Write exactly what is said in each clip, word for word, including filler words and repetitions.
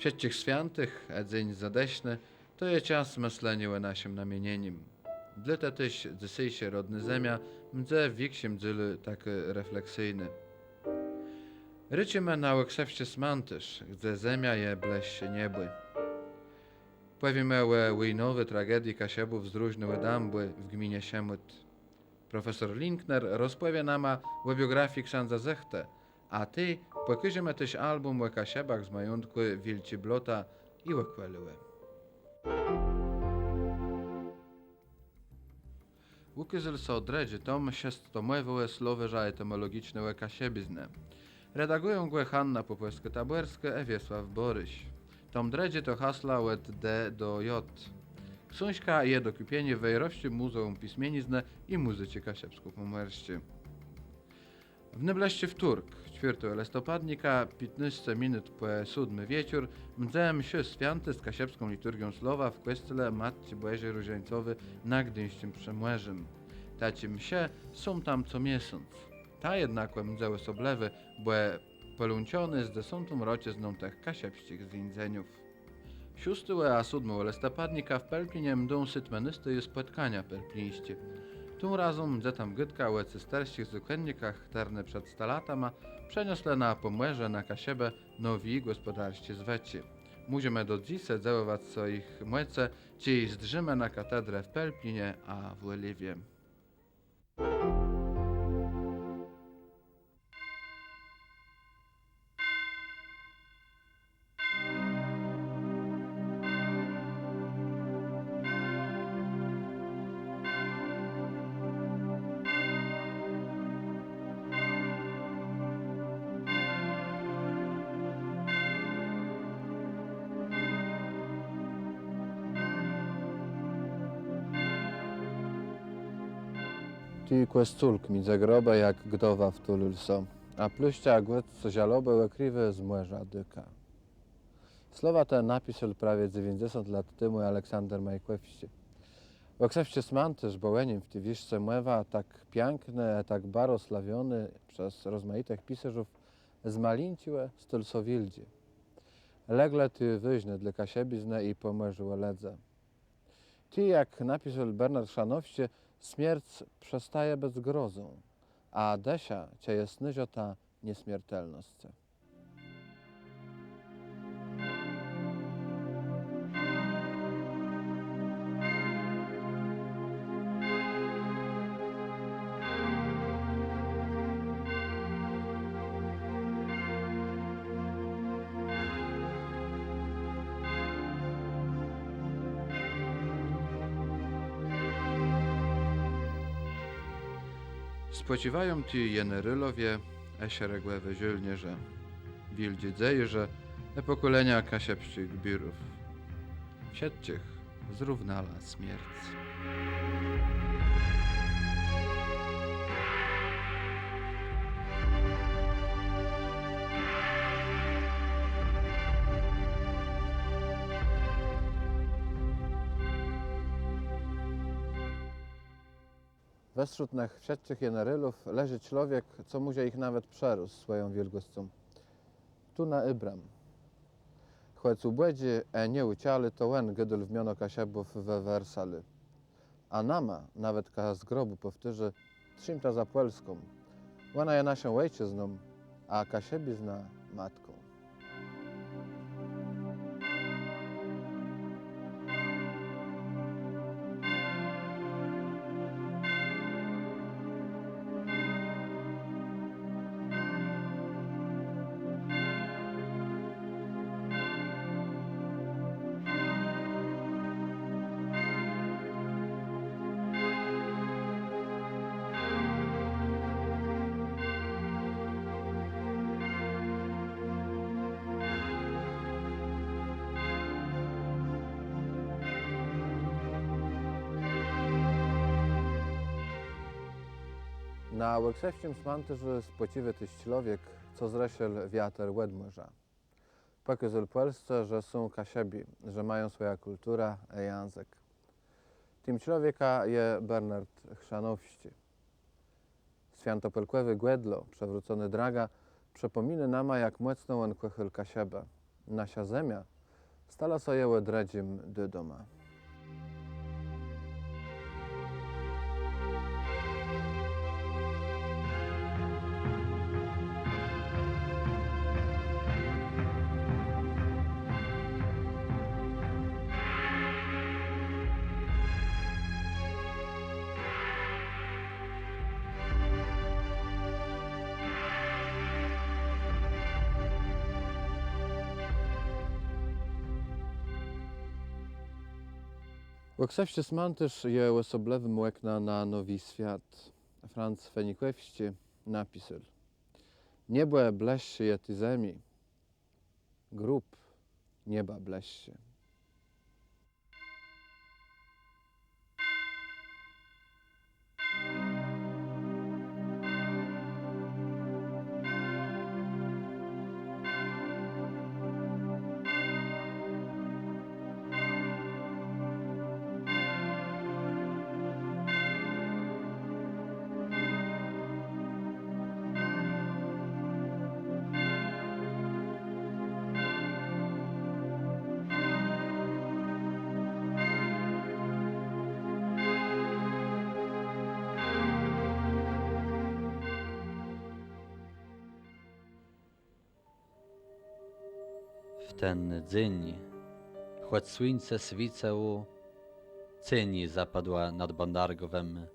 Wszëtczich Swiãtëch, a dzéń zadeszny, to je czas mëszleniô ò naszim namienienim. Dlôte téż dzysészi Rodnô Zemia mdze w wikszim dzélu takô refleksyjnô. Rëszimë na òkrzëwsczi smãtôrz, gdze zemia je blëższô niebù. Pòwiémë ò wòjnowi tragedii Kaszëbów z Różnégò Dãbù w gminie Szemùd. Profesor Linkner rozpòwié nama ò biografii ksãdza Zëchtë, a tej pòkôżemë téż album ò Kaszëbach z majątkù Wilczi Blota i òkòlégò. Ùkôzôł sã drëdżi tom szescëtomòwégò słowôrza etimòlogicznégò kaszëbiznë. Redagùją gò Hanna Pòpòwskô-Tabòrskô i Wiesław Bòrôsz. Tom drëdżi to hasła òd D do J. Ksążka je do kùpieniô w Wejrowsczim Mùzeùm Pismieniznë i Mùzyczi Kaszëbskò-Pòmòrsczi. W nôblëższi wtórk, czwiôrtégò lëstopadnika, piãtnôsce minut pò sódmi wieczór, mdze mszô swiãtô z kaszëbską liturgią słowa w kòscele Matczi Bòżi Różańcowi na gdińsczim Przëmòrzim. Taczé msze są tam co miesąc. Ta jednakò mdze òsoblëwô, bò pòłączonô z dzesątą roczëzną tëch kaszëbsczich zéńdzeniów. Szóstégò a sódmégò lëstopadnika w Pelplinie mdą sã tmùnôsté spòtkania pelplińsczé. Tą razą mdze tam gôdka ò cëstersczich zôkònnikach, chtërny przed stalatama przenioslë na Pòmòrzé, na Kaszëbë nowé gòspòdarczé zwëczi. Mòżemë do dzysô dzëwòwac sã jich mòcë, czej zdrzimë na katedrã w Pelplinie a w Òlëwie. Tu kòscółk midzë grobë jak gdowa wtulôł sã, a plëszcza gòdz żałobë òkriwô z mòrza dôka. Słowa te napisôł prawie dzewiãcdzesąt lat temù Aleksander Majkòwsczi. Òkrzëwsczi smãtôrz, bò ò nim w ti wiérzce mòwa, tak piãkny, tak baro sławiony przez rozmajitëch pisarzów, zmalińcził, stôł sã wiôldżi. Leglë tu wôżny dlô kaszëbiznë i Pòmòrzégò lëdze. Tu, jak napisôł Bernard Chrzanowsczi, smierc przestaje bëc grozą, a dësza czëje snôżotã niesmiertelnoscë. Spòcziwają tu jenerôlowie, e szeregòwi żôłnérze, wiôldżi dzejôrze, e pòkòlenia kaszëbsczich gbùrów. Wszëtczich zrównała smierc. Westrzód nëch wszëtczich jenerôlów leżi człowiek, co mòże jich nawet przerósc swòją wiôlgòscą. Tu na Abram. Chòc ùbòdżi, e nieùczałi, to òn gôdôł w miono Kaszëbów we Wersalu. A nama nawetka z grobù pòwtórzi: Trzimta za Pòlską. Òna je naszą òjczëzną, a kaszëbizna matką. Na òkrzëwsczim smãtôrzu spòcziwô téż człowiek, co zrëszôł wiater òd mòrza. Pòkôzôł Pòlsce, że są Kaszëbi, że mają swòjã kùlturã i jãzëk. Tim człowiekã je Bernard Chrzanowsczi. Swiãtopôłkòwé gòdło, przewróconô draga, przëpòminô nama, jak mòcno òn kòchôł Kaszëbë. Nasza zemia Stala sã jô òdrôdżim do doma. Òksëwsczi smãtôrz je òsoblëwim òknã na nowi swiat. Franc Fenikòwsczi napisôł: Niebò blëższé je ti zemi, grób nieba blëższi. W ten dzéń, chòc słuńce swiécëło, céń zapadła nad Bãdarkòwã.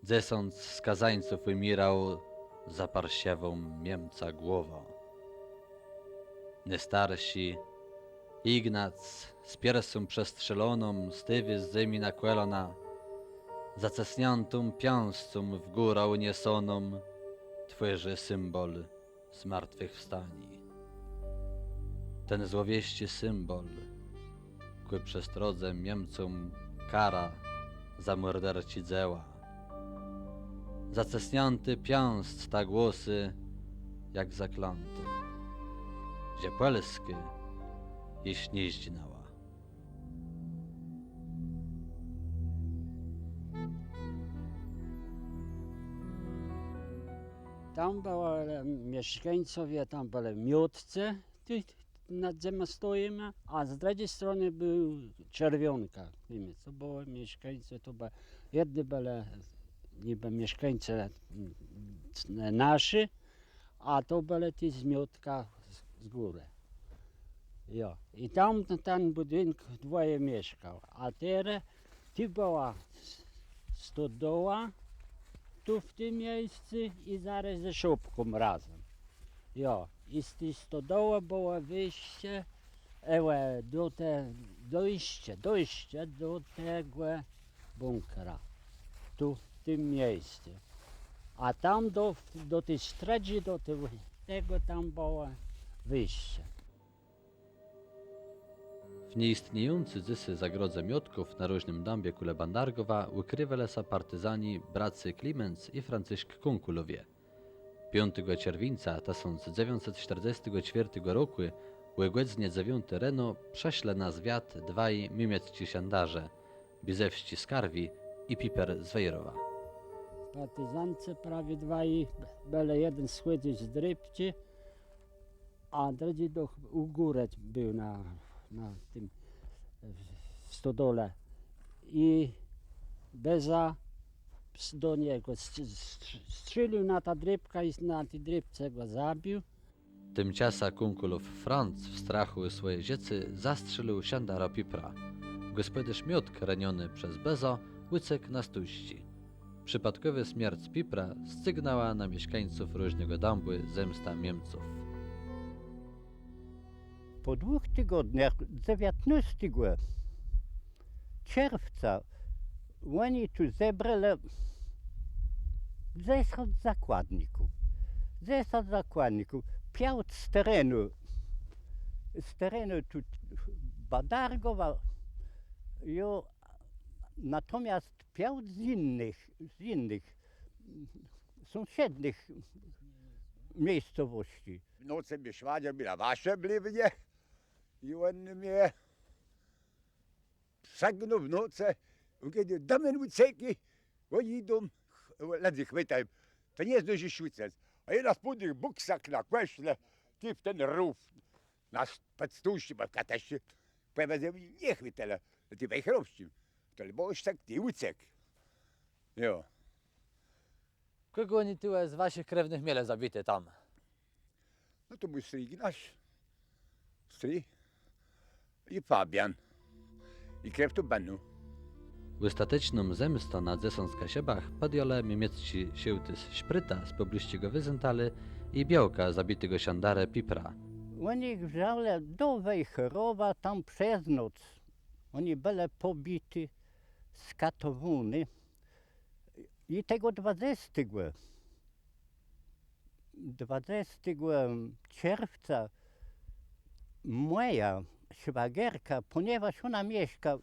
Dzesãc skazańców ùmiérało za parszëwą Miemca głowã. Nôstarszi Ignac z piersą przestrzeloną stôwô z zemi na kòlana, zacësniãtą piãscą w górã ùniesoną, twòrzi symbòl zmartwëchwstaniô. Ten złowieszczi symbòl kù przestrodze Miemcóm kara za mòrderczé dzéła. Zacësniãtô piãsc ta głosy jak zaklãtô, że Pòlskô jesz nie zdżinãła. Tam bëlë mieszkańcowie, tam bëlë Miótcë, tu nad czima stojimë, a z drëdżi stronë béł Czerwionka. Wiémë, to bëlë mieszkańcë, to bë, jedny bëlë nibë mieszkańcë, mm, naszi, a to bëlë ti z Miótka z, z górë. Jo, i tam ten, ten bùdink dwòje mieszkało, a terô tu bëła s-, stodoła, tu w tim miejscu i zarô ze szopką razã. Jo, i z ti stodołë bëło wéńscé, e, do te, dojscé, dojscé do tegò bùnkra. Tu, w tim miejscu. A tam do, do ti strëdżi, do te, tegò tam bëło wéńscé. W nieistniejący dzysô zagrodze Miotków na rożnym dãbie kòle Bãdarkòwa ùkriwelë sã partizani bracë Kliment i Franciszk Kónkùlowie. Piątégò czerwińca tësąc dzewiãcset sztërdzestégò czwiôrtégò rokù ò gòdzënie dzewiąti reno przëszlë na zwiat dwaj miemiecczi szandarzë, Bizewsczi z Karwi i Piper z Wejrowa. Partizańce prawie dwaj bëlë, jeden schòdzył z drôbczi, a drëdżi doch ù górë béł na, na tim, w stodole. I Beza do niegò strzélił na tã drôbkã i na ti drôbce gò zabił. Timczasã Kónkùlów Franc w strachù ò swòje żëcé zastrzélił szandara Pipra. Gòspòdôrz Miotk, reniony przez Bezã, ùcekł na Stójsczi. Przëpôdkòwô smierc Pipra scygnãła na mieszkańców Różnégò Dãbù zemstã Miemców. Pò dwùch tigodniach, dzewiãtnôstégò czerwca, òni tu zebrelë dzesãc zakładników. Dzesãc zakładników. Piãc z terenu, z terenu tu Bãdarkòwa, jo, natomiast piãc z jinëch, z jinëch, sąsednëch miejscowòscë. W nocë mie szwagra bëła w Aszëbléwnie i òn mie przegnôł w nocë, òn gôdô: Damian, ùcekôj, òni jidą, ch-, lëdzy chwëtają, të nie zdążisz ùcec. A jô na spódnëch bùksach, na kòszlë, tu w ten rów. Na s-, pòd stół, bò w katasztrze pòwiedzôł, nie chwytelë, ti wejherowsczi. To le bëło tak, ti ùcekł. Jo. Kògò òni tuwò z waszich krewnëch mielë zabité tam? No to béł stri Ignaś, stri i Fabian. I krew tu bënął. Òstateczną zemstã na dzesãc Kaszëbach pòdjãlë miemiecczi szôłtës Szprita z pòblësczégò Wizentalu i białka zabitégò szandarë Pipra. Òni jich wzãlë do Wejherowa, tam przez noc. Òni bëlë pòbiti, skatowóny. I tegò dwadzestégò, dwadzestégò czerwca mòja szwagierka, pòniewôż òna mieszka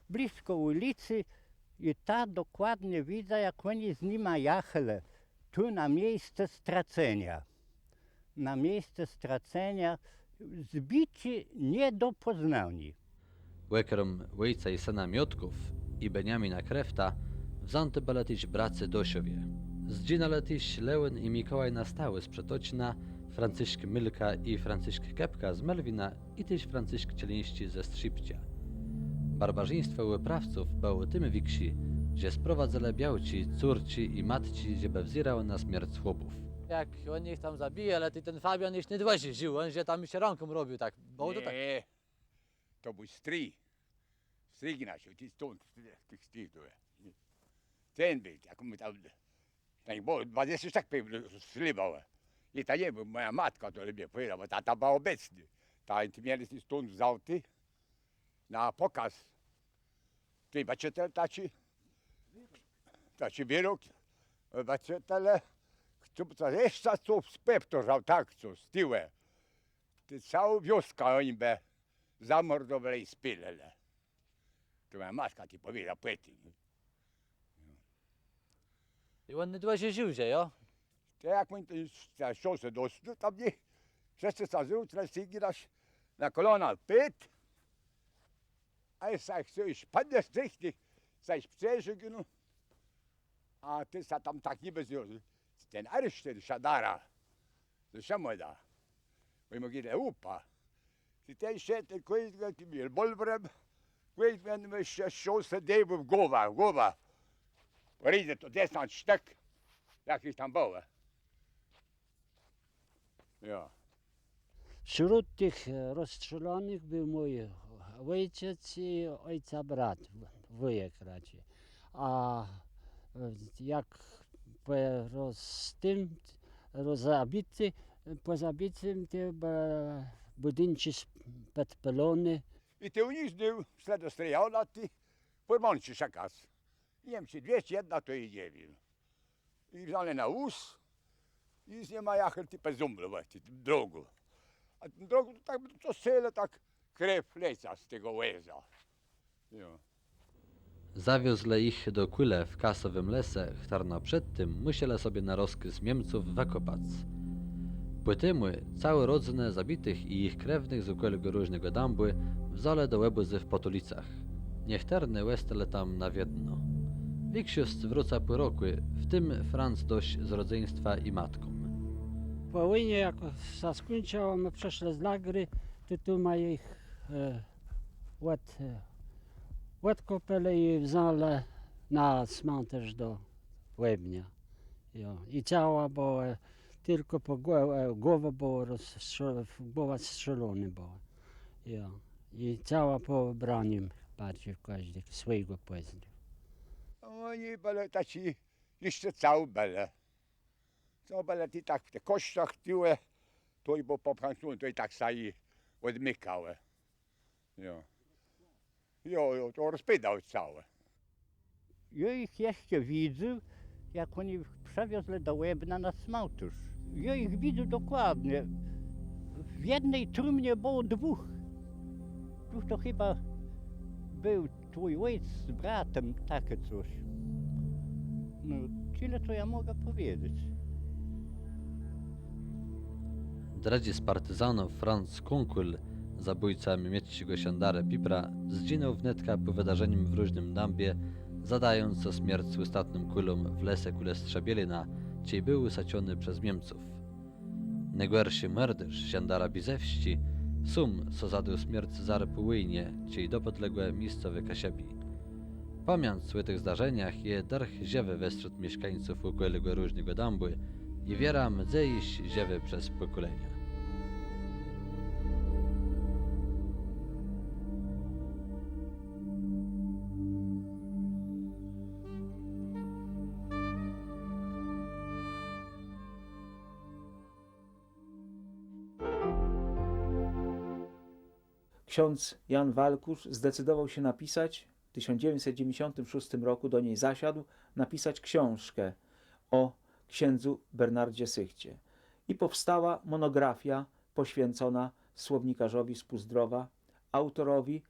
blëskò ùlicë, i ta dokładnie widza, jak òni z nima jachelë, tu na miejsce stracenia. Na miejsce stracenia, zbiczi nie do pòznaniô. Òkróm òjca i sëna Miotków i Beniamina Krefta, wzãti bëlë téż bracô Doszowie. Zdżinãlë téż León i Mikòłaj Nastałi z Przetoczna, Franciszk Milka i Franciszk Kepka z Melwina i téż Franciszk Czilińsczi ze Strzépcza. Barbarziństwò òprawców bëło tim wikszé, że sprowadzëlë białczi, córczi i matczi, żebë wzérałë na smierc chłopów. Jak òni jich tam zabili, ale tej ten Fabian jesz nôdłëżi żił, òn że tam jesz rãką robił tak. Bëło to tak. Nié, to béł stri. Stri Ignacy, ti stąd, z tëch, z tëch tu. Ten béł, jak mù tam, tam jich bëło dwadzesce sztëk pewno slébało. I ta nie bëła mòja matka, to le mie pòwiôda, bò ta, ta bëła òbecnô. Ta, ti mielë stąd wzãti na pòkôz. Tej wëczëtelë taczi, taczi wërok, wëczëtelë, chto to jesz co spòwtôrzôł, tak co z tiłu. Tej całą wioskã òni bë zamòrdowelë i spôlëlë. To mòja matka ti pòwiôda pòtim. I òn nôdłëżi żił, że jo? Tej jak òn ten, ten szosë dostôł, tam nie, wszëtcë sã zrzucëlë, Stri Ignacy na kòlana pôdł, a jesz sã chcôł pòdniesc, sã przeżegnôł. A tej sã tam tak niby zro-, ten aresztôr, szandara, ze Szëmòna. Bò jemù gôdelë łupa. Tej ten szedł, ten kòń, tim rewòlwerã, kòń, ten mù strzôł, strzôł sã dôwôł w głowã, w głowã. Pò rézë to dzesãc sztëk, jak jich tam bëło. Jo. Wśród tych, e, rozstrzelonich był mój ojciec i ojca brat, w-, wujek raczej. A, e, jak pò roz-, tym, rozabity, pò zabitym, te b-, bùdinczi s-, pòdpôlony. I tej ù nich znôw szlë do Strejana, ti fùrmanczi szëkac. Nie wiém, czë dwie, czë jedna, to i nie wiém. I wzãlë na wóz, i z nima jachelë ti pò zómlu, ti drogą. A tą drogą to tak, to co sëlë, tak krew leca z tegò wòza. Jo. Zawiozlë jich do kùlë w Kasowim lese, chtërną przedtim mùszelë sobie na rozkôz Miemców wëkòpac. Pò tim całé rodzënë zabitëch i jich krewnëch z òkòlégò Różnégò Dãbù wzãlë do òbòzu w Pòtulicach. Niechtërny òstelë tam na wiedno. Wikszosc wróca pò rokù, w tim Franc Dosz z rodzeństwã i matką. Pò wòjnie, jak sã skùńczëło, më przëszlë z lagru, to tu ma jich, e, òd-, e, òdkòpelë i wzãlë na smãtôrz do Łebnia. Jo. I cała bëła, e, tëlkò pò głò-, e, głowa bëła rozstrze-, głowa strzelonô bëła. Jo. I cała pò ùbranim barżi kòżdi swòjégò pòznôł. Òni bëlë taczi, jesz całi bëlë. Co bëlë ti tak w tëch kòsztach tuwò, to i bëło pòpchniãté, to i tak sã i òdmikałë. Jo. Jo, jo, to rozpôdało całé. Jô jich jeszcze widzôł, jak òni przëwiozlë do Łebna na smãtôrz. Jô jich widzôł dokładnie. W jedny trumnie bëło dwóch. Tu to chëba béł twój òjc z bratã, taczé cos. No, tëli to jô mògã pòwiedzec. Drëdżi z partizanów, Franc Kónkùl, zabójca miemiecczégò szandarë Pipra, zdżinął wnetka pò wëdarzenim w Różnym Dãbie, zadającë so smierc òstatną kùlą w lese kòle Strzebielëna, czej béł ùsaczony przez Miemców. Nôgòrszi mòrdôrz, szandara Bizewsczi, Sóm so zadôł smierc zarô pò wòjnie, czej dopòdlégł mie miejscowi Kaszëbi. Pamiãc ò tëch zdarzeniach je dërch żëwô westrzód mieszkańców òkòlégò Różnégò Dãbù i wierã mdze jesz żëwô przez pòkòlenia. Ksiądz Jan Walkusz zdecydował się napisać, w tysiąc dziewięćset dziewięćdziesiątym szóstym roku do niej zasiadł, napisać książkę o księdzu Bernardzie Sychcie. I powstała monografia poświęcona słownikarzowi z Pùzdrowa, autorowi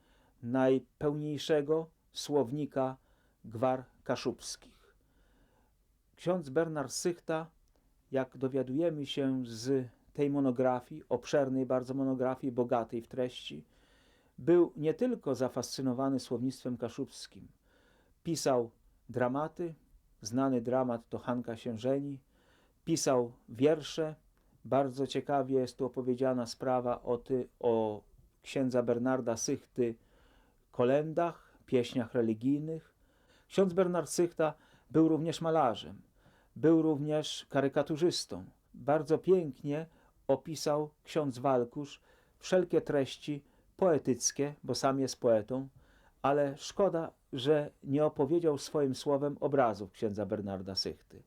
najpełniejszego słownika gwar kaszubskich. Ksiądz Bernard Sychta, jak dowiadujemy się z tej monografii, obszernej bardzo monografii, bogatej w treści, był nie tylko zafascynowany słownictwem kaszubskim. Pisał dramaty, znany dramat to Hanka się żeni, pisał wiersze. Bardzo ciekawie jest tu opowiedziana sprawa o ty, o księdza Bernarda Sychty kolędach, pieśniach religijnych. Ksiądz Bernard Sychta był również malarzem, był również karykaturzystą. Bardzo pięknie opisał ksiądz Walkusz wszelkie treści poetyckie, bo sam jest poetą, ale szkoda, że nie opowiedział swoim słowem obrazów księdza Bernarda Sychty.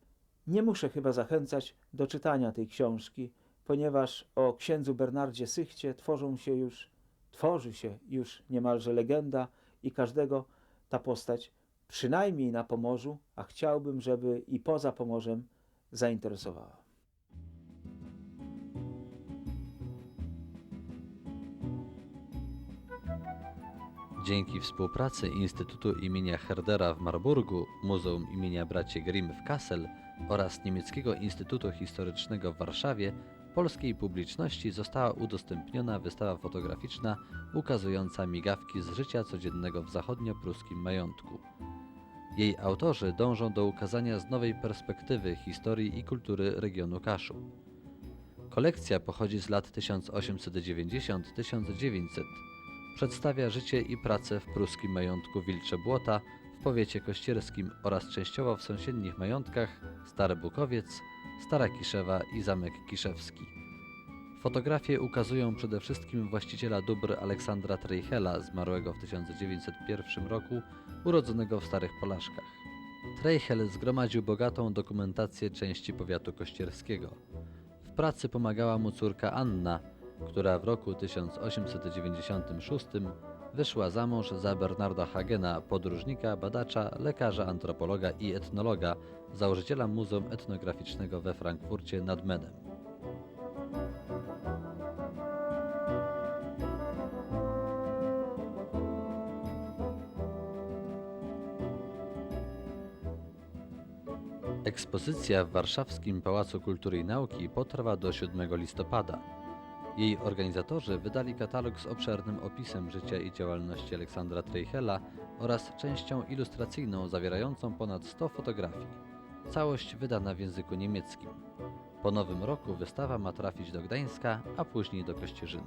Nie muszę chyba zachęcać do czytania tej książki, ponieważ o księdzu Bernardzie Sychcie tworzą się już, tworzy się już niemalże legenda i każdego ta postać, przynajmniej na Pomorzu, a chciałbym, żeby i poza Pomorzem, zainteresowała. Dzięki współpracy Instytutu imienia Herdera w Marburgu, Muzeum imienia Braci Grimm w Kassel oraz Niemieckiego Instytutu Historycznego w Warszawie polskiej publiczności została udostępniona wystawa fotograficzna ukazująca migawki z życia codziennego w zachodniopruskim majątku. Jej autorzy dążą do ukazania z nowej perspektywy historii i kultury regionu Kaszub. Kolekcja pochodzi z lat tysiąc osiemset dziewięćdziesiąt tysiąc dziewięćset. Przedstawia życie i pracę w pruskim majątku Wilcze Błota, w powiecie kościerskim oraz częściowo w sąsiednich majątkach Stary Bukowiec, Stara Kiszewa i Zamek Kiszewski. Fotografie ukazują przede wszystkim właściciela dóbr Aleksandra Treichela, zmarłego w tysiąc dziewięćset pierwszym roku, urodzonego w Starych Polaszkach. Treichel zgromadził bogatą dokumentację części powiatu kościerskiego. W pracy pomagała mu córka Anna, która w roku tysiąc osiemset dziewięćdziesiątym szóstym wyszła za mąż za Bernarda Hagena, podróżnika, badacza, lekarza, antropologa i etnologa, założyciela Muzeum Etnograficznego we Frankfurcie nad Menem. Ekspozycja w warszawskim Pałacu Kultury i Nauki potrwa do siódmego listopada. Jej organizatorzy wydali katalog z obszernym opisem życia i działalności Aleksandra Treichela oraz częścią ilustracyjną zawierającą ponad sto fotografii. Całość wydana w języku niemieckim. Po nowym roku wystawa ma trafić do Gdańska, a później do Kościerzyny.